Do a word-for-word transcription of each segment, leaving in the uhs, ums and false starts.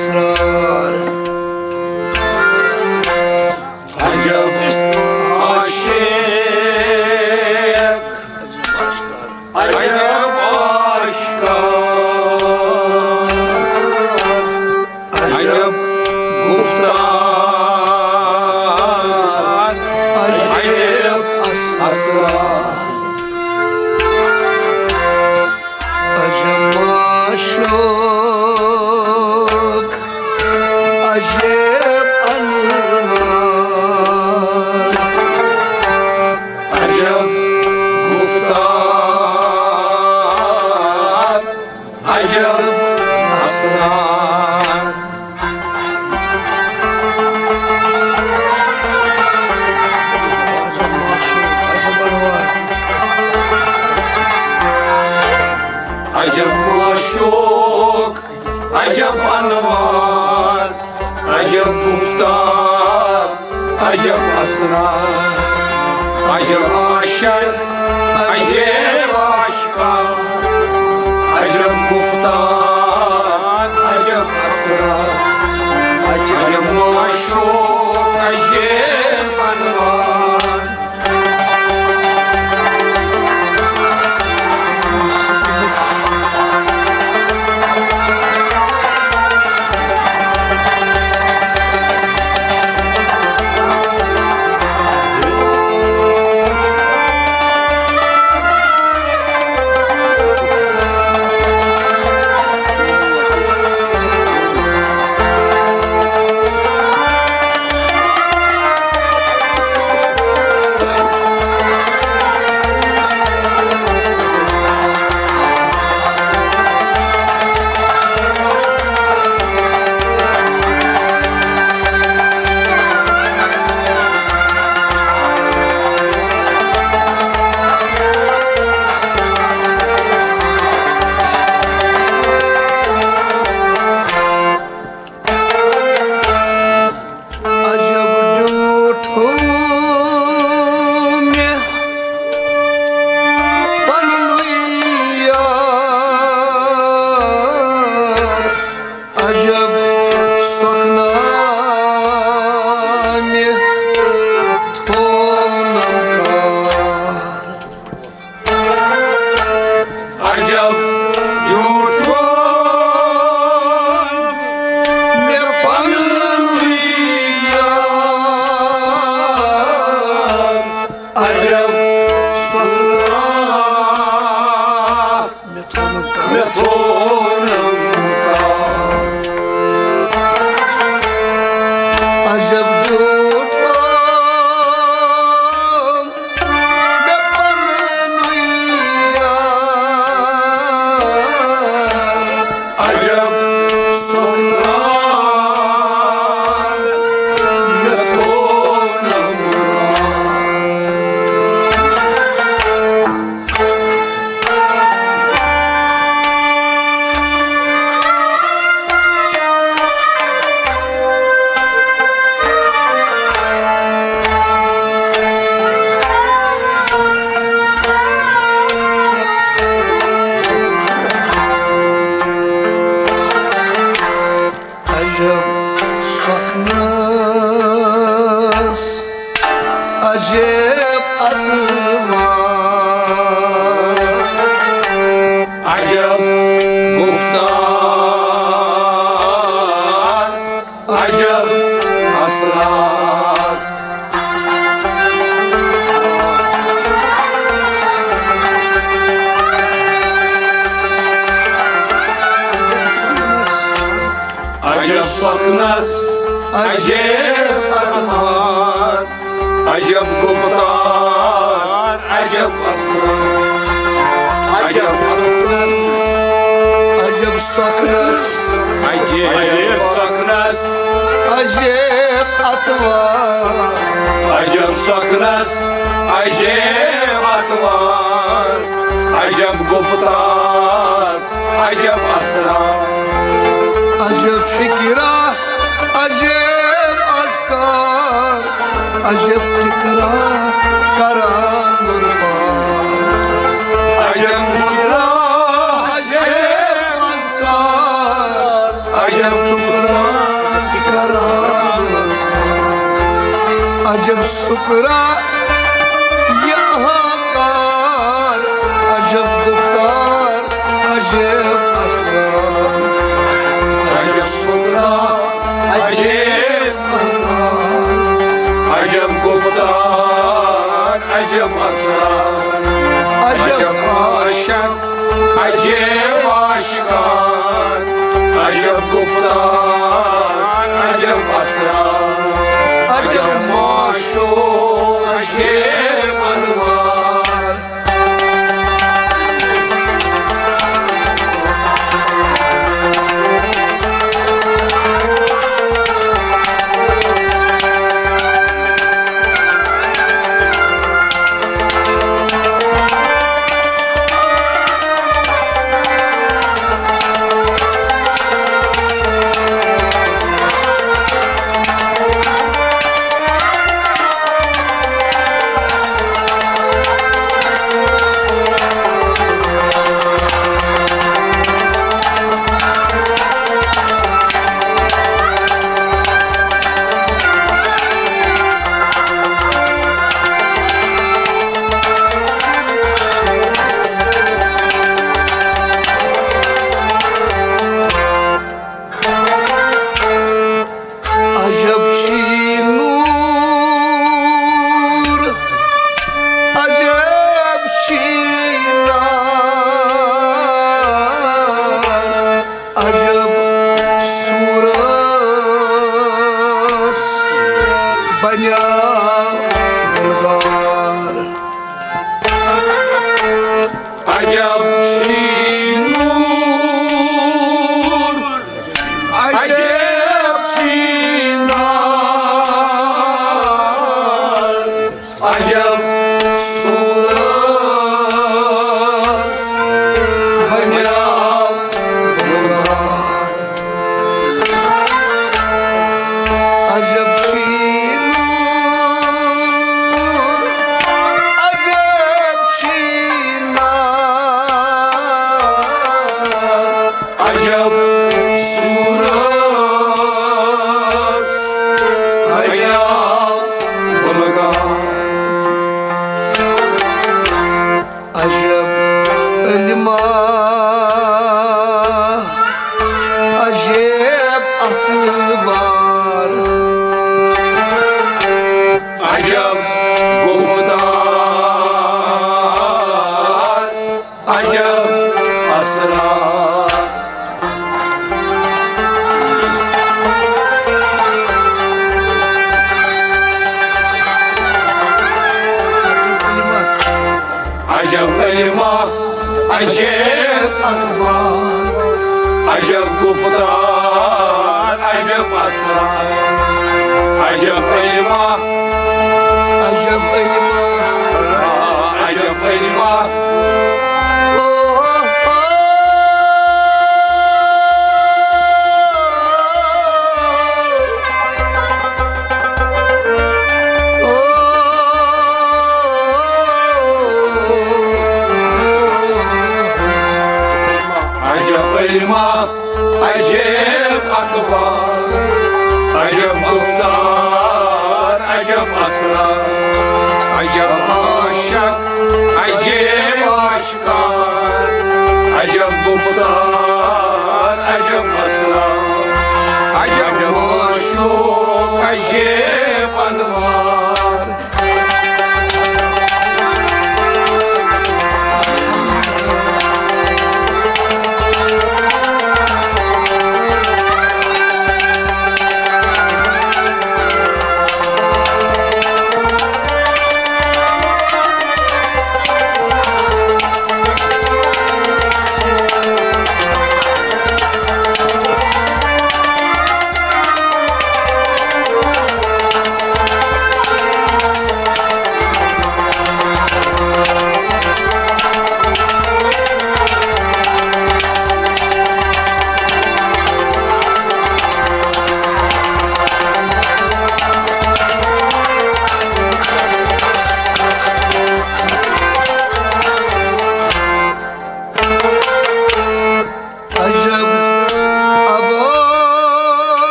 اسرار۔ عجب عاشق، عجب آشکار، عجب گفتار، عجب اسرار۔ عجب معشوق، عجب انوار، عجب گفتار، عجب اسرار۔ عجب معشوق، عجب انوار، عجب گفتار، عجب اسرار، عجب عاشق، عجب آشکار، عجب گفتار، عجب اسرار، عجب معشوق، عجب انوار۔ عجب ڈیوٹھ مےٚ پننُے یار، عجب سۄکھنا مےٚ تھوونم کار۔ عجب ڈیوٹھ مےٚ پننُے یار، عجب سۄکھنا مےٚ تھوونم کار۔ عجب ڈیوٹھ مےٚ پننُے یار، عجب سۄکھنا مےٚ تھوونم کار۔ عجب سۄکھنس، عجب اتوار، عجب گفتار، عجب اسرار۔ عجب سۄکھنس، عجب اتوار، عجب گفتار، عجب اسرار۔ عجب سۄکھنس، عجب سۄکھنس، عجب، عجب سۄکھنس، عجب اتوار، عجب سۄکھنس، عجب اتوار، عجب گفتار، عجب اسرار۔ عجب فکرا، عجب اذکار، عجب فکرا کران قربان۔ عجب فکرا، عجب اذکار، عجب فکرا سکرا یہ اہنکار، عجب گفتار، عجب اسرار۔ عجب سکرا، عجب اہنکار، عجب گفتار، عجب اسرار۔ عجب عاشق، عجب عاشقان، عجب گفتار، عجب اسرار، عجب معشوق، عجب انوار۔ عجب چھی نور، عجب چھی نار، عجب صورت بنیا گلزار۔ عجب چھی نور، عجب چھی نار، عجب صورت بنیا گلزار۔ عجب چھی نور، عجب چھی نار، عجب صورت بنیا گلزار۔ عجب علما، عجب اخبار، عجب گفتار، عجب اسرار۔ عجب علما، عجب اخبار، عجب گفتار، عجب اسرار۔ عجب علما، عجب علما، عجب علما۔ عجب علما، عجب اخبار، عجب گفتار، عجب اسرار، عجب عاشق، عجب عاشقان، عجب گفتار، عجب اسرار، عجب معشوق، عجب انوار۔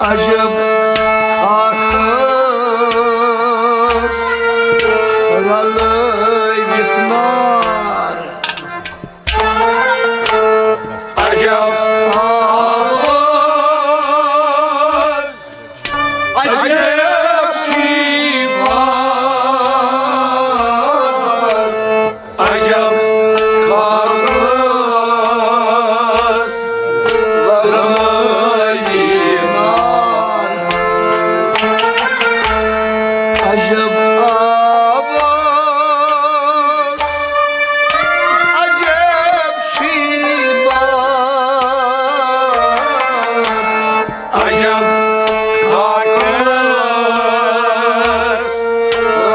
عجب خاک ٲس رلٲوِتھ نار۔ عجب آواز، عجب شیٖبار، عجب خاک ٲس لگٲوِتھ نار۔ عجب آب ٲس، عجب شیٖبار، عجب خاک ٲس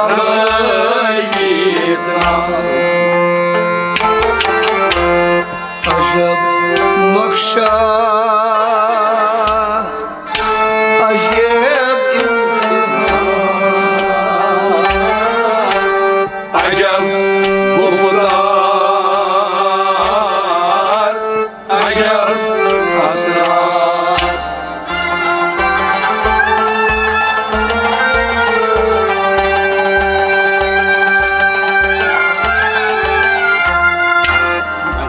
لگٲوِتھ نار۔ عجب نقشہ، عجب اظہار، عجب گفتار، عجب اسرار۔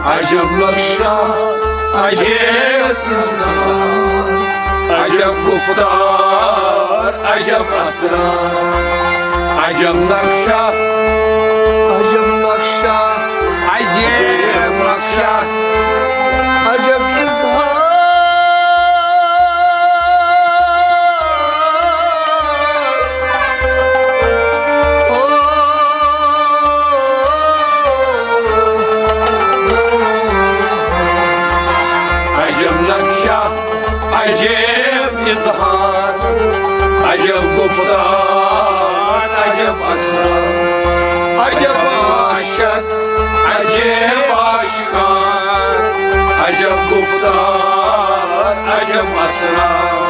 عجب نقشہ، عجب اظہار، عجب گفتار، عجب اسرار۔ عجب نقشہ، عجب نقشہ، عجب نقشہ، عجب اظہار۔ عجب نقشہ، عجب اظہار، عجب گفتار، عجب اسرار، عجب عاشق، عجب آشکار، عجب گفتار، عجب اسرار،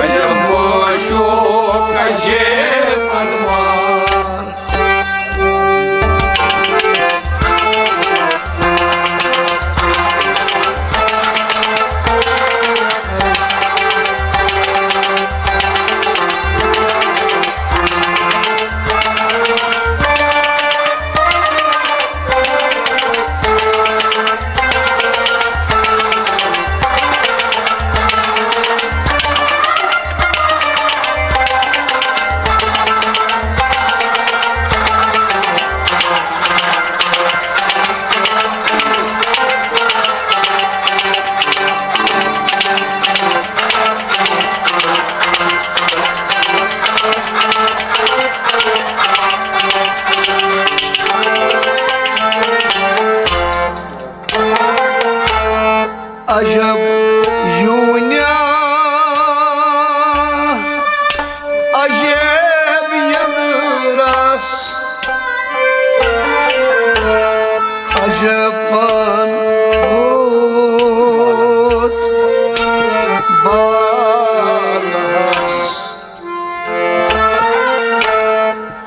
عجب معشوق، عجب ارمان۔ عجب یونیا، عجب یندرس، عجب پن ہوت بالس۔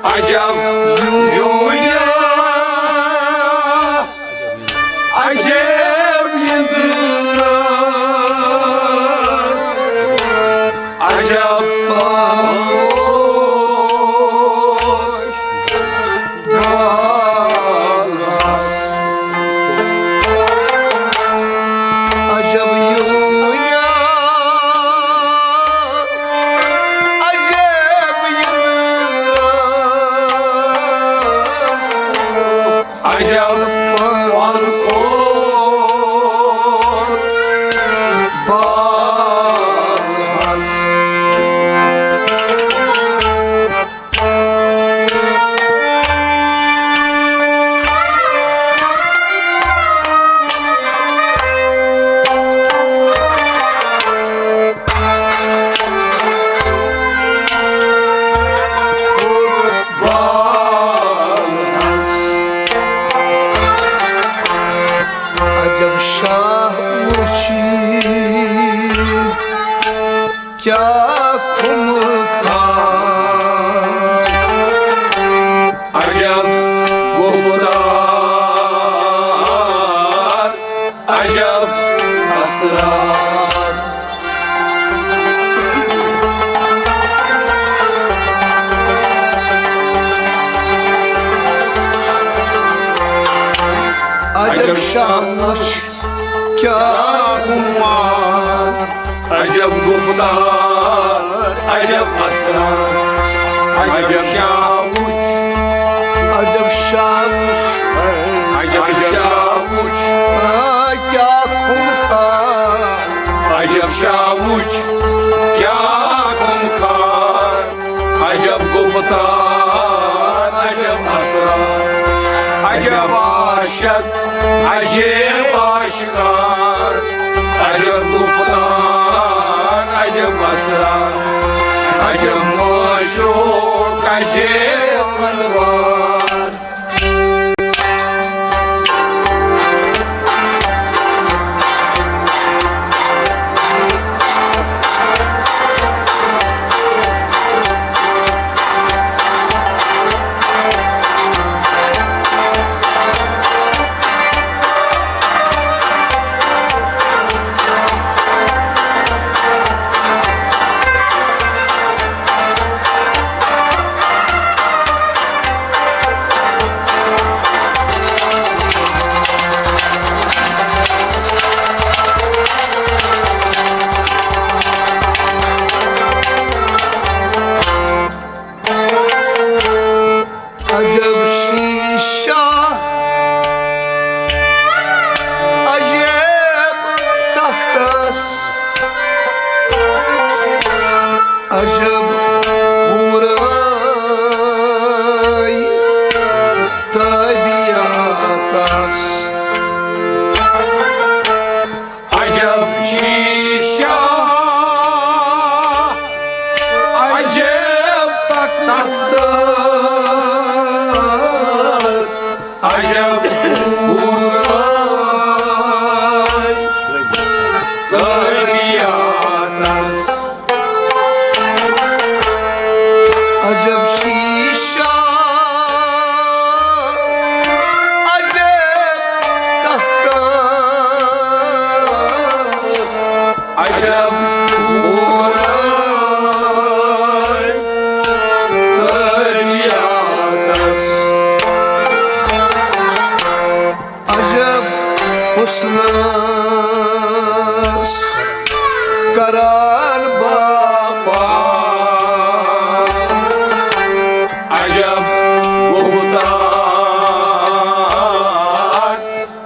عجب یونیا، عجب یندرس، عجب پن ہوت بالس۔ عجب یونیا، عجب یندرس، عجب پن ہوت بالس۔ عجب شاہ وچھی کیا کھم کھان۔ عجب گفتار، عجب اسرار۔ شاہ وُچھ کیٛاہ خُمار۔ عجب گُفتار، عجب اسرار۔ عجب شاہ وُچھ، عجب شاہ وُچھ، عجب شاہ وُچھ۔ آ، کیٛاہ خُمار۔ عجب شاہ وُچھ کیٛاہ خُمار۔ عجب گُفتار، عجب اسرار۔ عجب عاشق، عجب آشکار۔ عجب گُفتار، عجب اسرار۔ عجب معشوق، عجب انوار۔ عجب شیشہ، عجب تختس، عجب حورے طبیعتس۔ عجب شیشہ، عجب تختس، عجب حورے طبیعتس۔ عجب شیشہ، عجب تختس، عجب حورے طبیعتس۔ عجب حسنس کران باپار، عجب گفتار،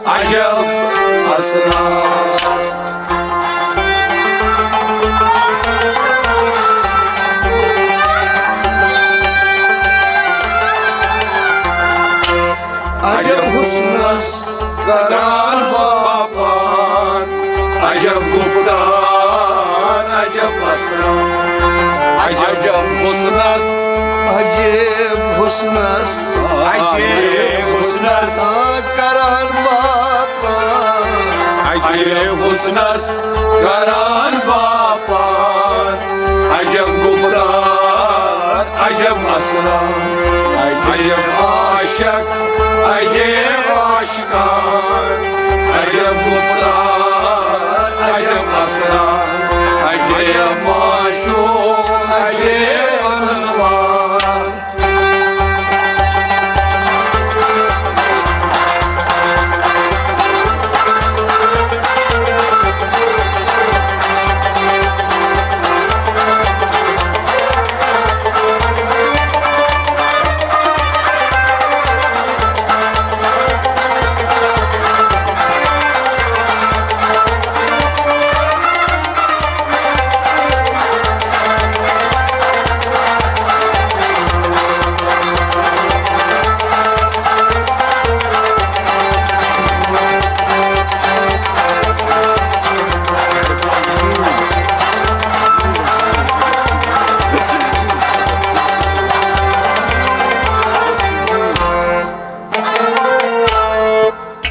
عجب اسرار۔ عجب حسنس کران باپار، عجب گفتار، عجب اسرار۔ عجب حسنس، عجب حسنس، عجب حسنس کران باپار۔ عجب حسنس کران باپار، عجب گفتار، عجب اسرار۔ عجب عاشق، عجب آشکار، عجب گفتار، عجب اسرار۔ عجب معشوق، عجب انوار۔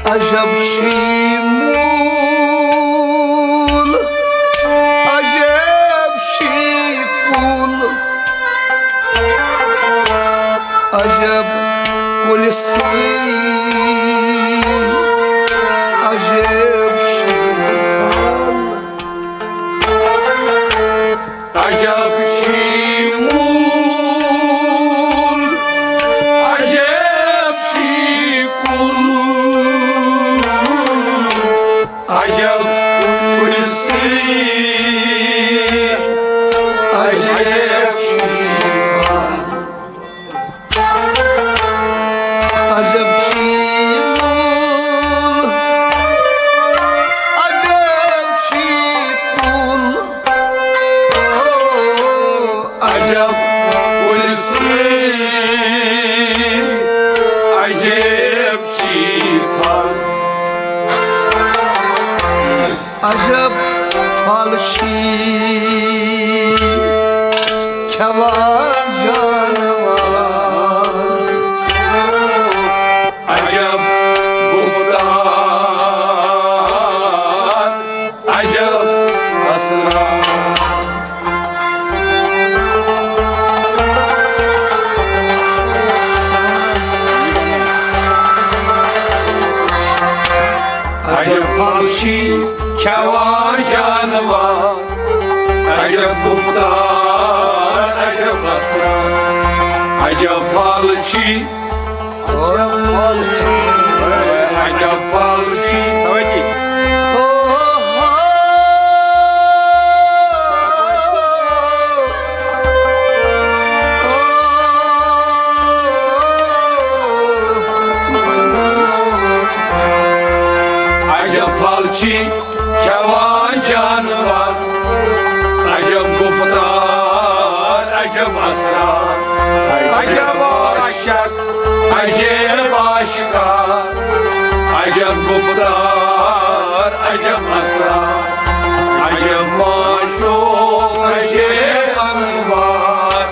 عجب شیمون، عجب شیکون، عجب کُلۍ سٕے، عجب شیٖفل۔ عجب شیمون، عجب شیکون، کُلۍ سٕے عجیب چھی پھل۔ عجب پھل چھی کھٮ۪وان جانور۔ عجب گُفتار، عجب اسرار۔ عجب پھل چھی کھٮ۪وان جانور، عجب گُفتار، عجب اسرار۔ عجب پھل چھی، عجب پھل چھی، عجب پھل چھی۔ عجب پھل چھی کھٮ۪وان جانور، عجب گُفتار، عجب اسرار۔ عجب عاشق، عجب آشکار، عجب گُفتار، عجب اسرار۔ عجب معشوق، عجب انوار۔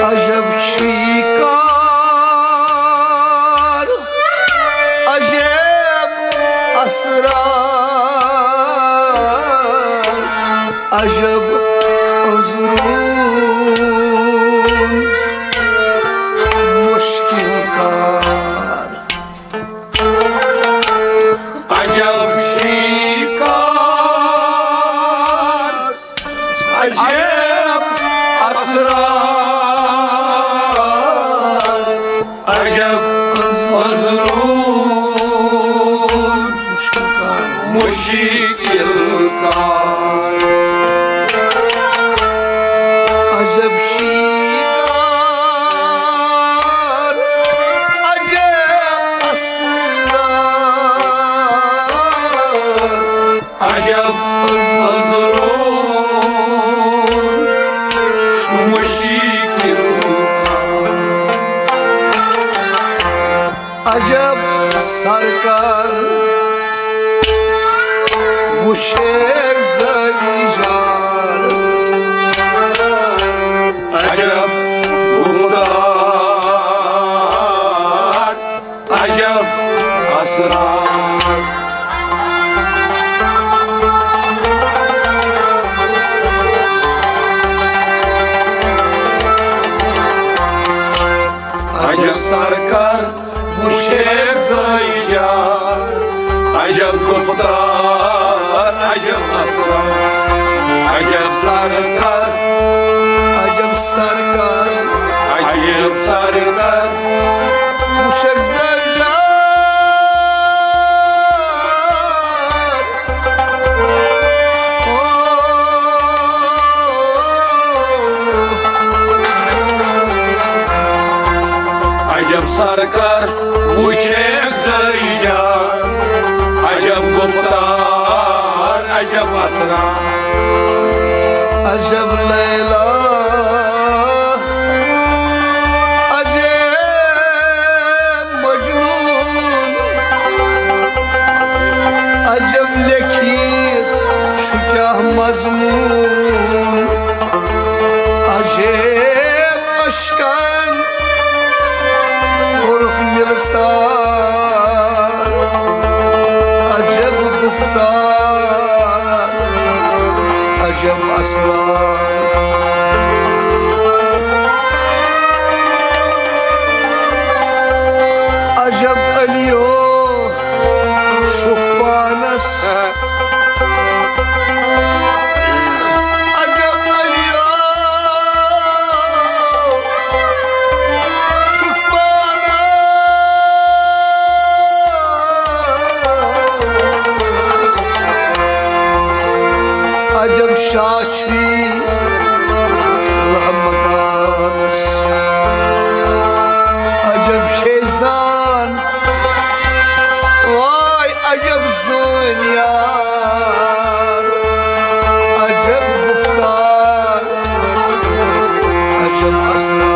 عجب شکار، عجب اسرار، عجب عذرون مشکل کار۔ عجب شکار، عجب اسرار، عجب عذرون مشکل کار۔ عجب شکار، عجب اسرار، عجب عذرون مشکل۔ عجب سرکار، وٕچھکھ زٲوِج جان۔ عجب گُفتار، عجب اسرار۔ عجب سرکار، وٕچھکھ زٲوِج جان۔ عجب گُفتار، عجب اسرار۔ عجب سرکار، عجب سرکار، عجب سرکار، وٕچھکھ زٲوِج جان۔ عجب سرکار، وٕچھکھ زٲوِج جان۔ عجب گُفتار، عجب اسرار۔ عجب لیلا، عجب مجنون، عجب لیکھِتھ چھُ کیٛاہ مضموٗن، عجب اشکن آچھی لہمکانس۔ عجب شیزان، واے عجب زٲنۍ یار، عجب گفتار، عجب اسرار۔